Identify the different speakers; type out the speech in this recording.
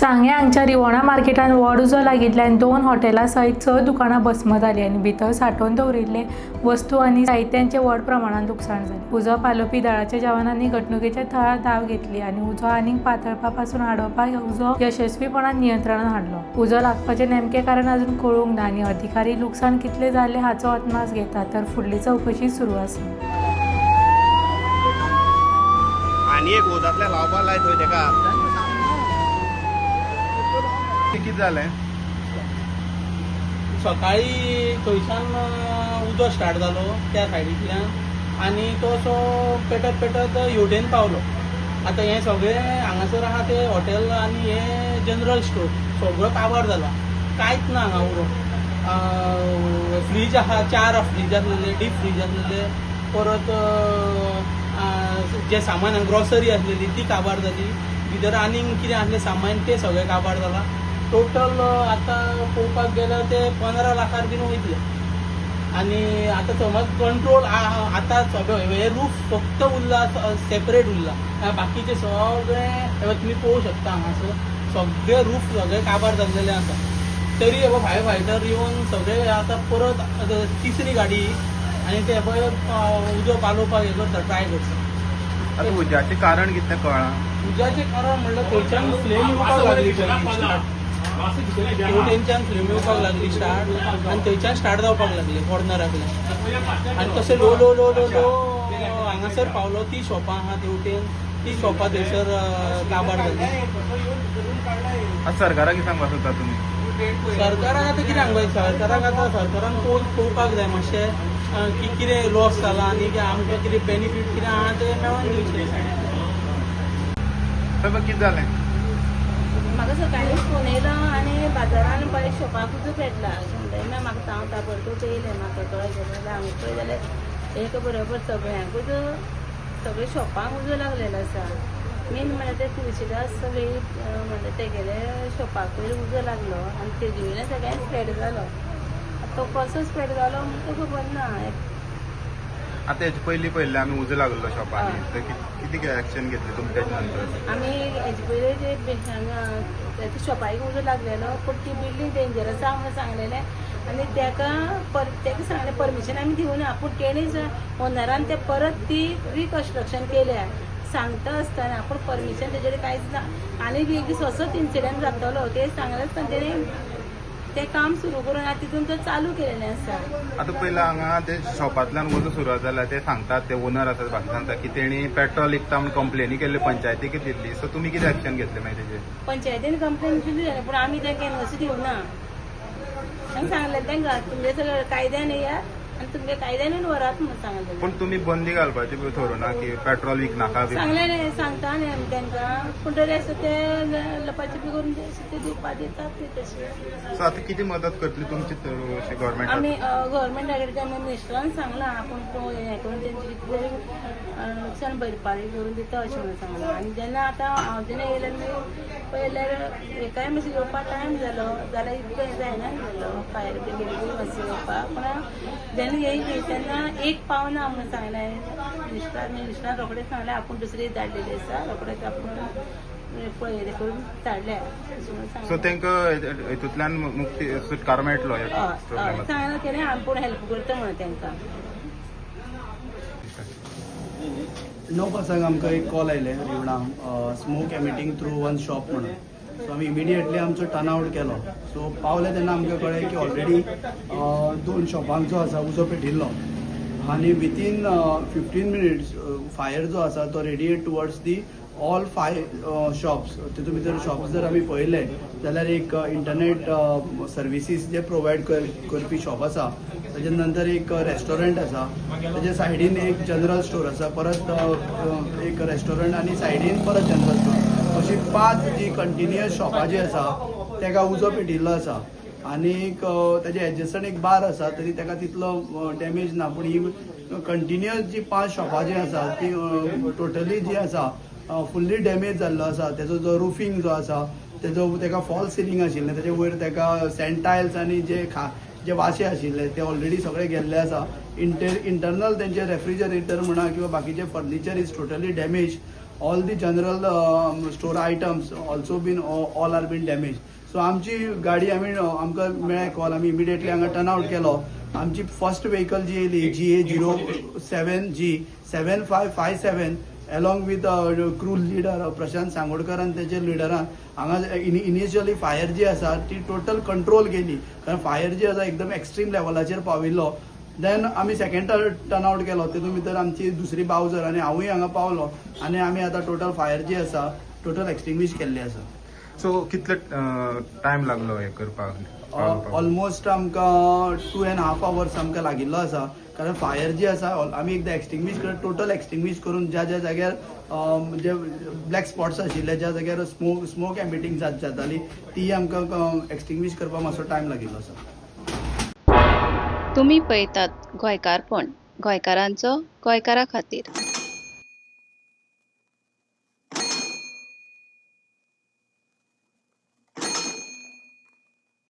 Speaker 1: सांगें हांगच्या रिवणा मार्केटान व्हड उजो लागिल्ल्यान दोन हॉटेलां सयत स दुकानां भस्म जालीं आनी भितर सांठोवन दवरिल्ले वस्तू आनी साहित्यांचें व्हड प्रमाणांत लुकसाण जालें. उजो पालोवपी दळाच्या जवानांनी घडणुकेच्या थळार धांव घेतली आनी उजो आनीक पातळपा पासून आडोवपाक उजो यशस्वीपणान नियंत्रणांत हाडलो. उजो लागपाचें नेमकें कारण अजून कळूंक ना आनी अधिकारी लुकसाण कितलें जालें हाचो अदमास घेतात तर फुडली चवकशी सुरू आसा.
Speaker 2: आनी एक उदकांतल्यान लावपा लाय थंय तेका. कितें जालें?
Speaker 3: सकाळी थंयच्यान उजो स्टार्ट जालो त्या सायडींतल्यान आनी तो असो पेटत पेटत हेवटेन पावलो. आतां हें सगळें हांगासर आहा तें हॉटेल आनी हें जनरल स्टोर सगळो काबार जाला, कांयच ना हांगा उरोंक. फ्रीज आहा, चार फ्रीज आसलेले, डीप फ्रीज आसलेले, परत जें सामान ग्रॉसरी आसलेली ती काबार जाली, भितर आनीक कितें आसलें सामान तें सगळें काबार जालां. टोटल आतां पळोवपाक गेल्यार ते 15 लाखार बीन वयतले. आनी आतां समज कंट्रोल आतां सगळें हे रूफ फक्त उरला, सेपरेट उरला, बाकीचे सगळे हे तुमी पळोवंक शकता हांगासर सगळे रूफ सगळे काबार जाल्लेले आसा. तरी हे फायर फायटर येवन सगळे आतां परत तिसरी गाडी आनी ते पळय उजो पालोवपाक हें करता, ट्राय करता.
Speaker 2: आतां उज्याचें कारण कितें कळ्ळां?
Speaker 3: उज्याचें कारण म्हणल्यार थंयच्यान फ्लेम येवपाक लागली स्टार्ट, तेवटेनच्यान फ्लेम येवपाक लागली स्टार्ट आनी थंयच्यान स्टार्ट जावपाक लागली कॉर्नराकल्यान आनी तशें low low low low low हांगासर पावलो. ती शॉपां आहा तेवटेन, ती शॉपां थंयसर काबार जाली.
Speaker 2: आतां सरकाराक कितें सांगपाक सोदता तुमी?
Speaker 3: सरकाराक आतां कितें सांगपाचें? सरकाराक आतां सरकारान पळोवपाक जाय मातशें की कितें लॉस जाला आनी आमकां कितें बेनिफीट कितें आहा तें मेळोन दिवचें.
Speaker 2: सायबा, कितें जालें?
Speaker 4: म्हाका सकाळीं फोन येयलो आनी बाजारान पळय शॉपाक उजो पेटला अशें म्हणटा. म्हाका हांव ताबडतोब येयलें, म्हाका कळ्ळें जाल्यार हांगा पळय जाल्यार एक बरोबर सगळ्यांकूच सगळे शॉपांक उजो लागलेलो आसा. मेन म्हळ्यार ते तुळशीदास वेळीप म्हणटा तेगेले शॉपाक पयलीं उजो लागलो आनी तेजे वयल्यान सगळ्यांक स्प्रेड जालो. तो कसो स्प्रेड जालो म्हण तो खबर ना.
Speaker 2: आतां हेजे पयलीं पयलीं आमी उजो लागलो शॉपांनी, तर कितें एक्शन घेतलें तुमी तेजे नंतर?
Speaker 4: आमी हेजे पयलीं जे हांगा शॉपाक उजो लागलेलो पूण ती बिल्डींग डेंजरस आसा म्हणून सांगलेलें आनी तेका तेका सांगलें परमिशन आमी दिवना, पूण तेणीच ओनरान ते परत ती रिकन्स्ट्रक्शन केल्या सांगता आसतना, पूण परमिशन तेजेर कांयच ना. आनी बी एक दीस असोच इन्सिडंट जातलो ते सांगले आसतना तेणी तें काम सुरू करून आतां तितून ते चालू केलेलें आसा.
Speaker 2: आतां पयलीं हांगा ते शॉपांतल्यान उजो सुरवात जाला ते सांगतात, ते ओनर आसात बाकी सांगता की तेणी पेट्रोल विकता म्हूण कंप्लेनी केल्ली पंचायतीक दिल्ली. सो तुमी कितें एक्शन घेतलें मागीर तेजेर?
Speaker 4: पंचायतीन कंप्लेन दिली जाल्यार पूण आमी तेंकां एनओसी दिवना. तांकां सांगलें तांकां तुमगे सगळें कायद्यान येयात आनी तुमगे कायद्यानूच व्हरात म्हणून सांगलें.
Speaker 2: पूण तुमी बंदी घालपाची थरोवना की पेट्रोल विकनाका बी?
Speaker 4: सांगलें न्ही, सांगता न्ही आमी तांकां, पूण तरी आसता ते लपाछपी करून ते दिवपा दितात न्ही तशें.
Speaker 2: सो आतां कितें मदत करतली तुमची अशें गव्हर्मेंट?
Speaker 4: आमी गव्हर्मेंटा कडेन आमी मिनिस्टरान सांगलां, आपूण तो हें करून तेंची कितें तरी नुकसान भरपाई करून दिता अशें म्हणून सांगलां. आनी जेन्ना आतां हांव जेन्ना येयलें न्ही पळयल्यार हेकाय मातशें येवपा टायम जालो, जाल्यार इतलें जायना जालो फायर ब्रिगेडूय मातशें येवपाक. पूण जेन्ना येयली तेन्ना एक पावना म्हणून सांगलें मिनिस्टरान. मिनिस्टरान रोखडेंच सांगलें आपूण दुसरी धाडलेली आसा, रोखडेंच आपूण पळयलें करून धाडल्या अशें म्हणून
Speaker 2: सो
Speaker 4: सांगलें.
Speaker 2: तांकां हितूंतल्यान मुक्ती सुटकारो मेळटलो ह्या
Speaker 4: हय हय,
Speaker 2: प्रॉब्लेमांतल्यान?
Speaker 4: सांगलां तेणें आपूण हेल्प करता म्हणून तांकां.
Speaker 5: 9 पांचांक आमकां एक कॉल आयले Rivona, smoke emitting through one shop म्हणून. सो आमी इमिडिएटली आमचो टर्न आवट केलो. सो पावले तेन्ना आमकां कळ्ळें की ऑलरेडी दोन शॉपांक जो आसा उजो पेटिल्लो आनी विथीन 15 मिनिट्स फायर जो आसा तो radiate towards the all five shops. तितून भितर शॉप्स जर आमी पळयले जाल्यार एक इंटरनेट सर्विसीस जे प्रोवायड करपी शॉप आसा, ताजे नंतर एक रेस्टॉरंट आसा, ताजे सायडीन एक जनरल स्टोर आसा, परत एक रेस्टॉरंट आनी सायडीन परत जनरल स्टोर, अशी पांच जी कंटिन्युअस शॉपां जी आसा ताका उजो पेटिल्लो आसा. आनीक ताजे एडजसंट एक बार आसा, तरी ताका तितलो डॅमेज ना, पूण ही कंटिन्युअस जी पांच शॉपां जी आसा ती टोटली जी आसा फुल्ली डॅमेज जाल्लो आसा. तेजो जो रुफींग जो आसा तेजो ताका फॉल्स सिलींग आशिल्लें, तेजे वयर ताका सँड टायल्स आनी जे वाशे आशिल्ले ते ऑलरेडी सगळे गेल्ले आसा. इंटरनल तेंचे रेफ्रिजरेटर म्हणा किंवा बाकीचे furniture is totally damage. All the general store items also been all are been damage. So आमची गाडी आमी आमकां मेळ्ळें कॉल, आमी इमिडिएटली हांगा टर्न आवट केलो. आमची फर्स्ट व्हेकल जी येयली, GA 07 G 7557, along with crew leader Prashant Sangodkar आनी तेजे लिडरान हांगा इनिशियली फायर जी आसा ती टोटल कंट्रोल केली, कारण फायर जी आसा एकदम एक्स्ट्रीम लेवलाचेर पाविल्लो. देन आमी सेकंड टर्न आवट केलो. तितून भितर आमची दुसरी बावजर आनी हांवूय हांगा पावलो आनी आमी आतां टोटल फायर जी आसा टोटल एक्सटिंग्विश केल्ली आसा.
Speaker 2: सो कितले टायम लागलो हे करपाक, पावोवपाक?
Speaker 5: ऑलमोस्ट आमकां 2.5 आवर्स आमकां लागिल्लो आसा, कारण फायर जी आसा आमी एकदां एक्सटिंग्विश कर टोटल एक्सटिंग्विश करून ज्या ज्या जाग्यार जे ब्लॅक स्पॉट्स आशिल्ले, ज्या जाग्यार स्मोक एमिटींग जाताली, ती आमकां एक्सटिंग्विश करपाक मातसो टायम लागिल्लो आसा.
Speaker 6: तुमी पळयतात गोंयकारपण, गोंयकारांचो गोंयकारा खातीर.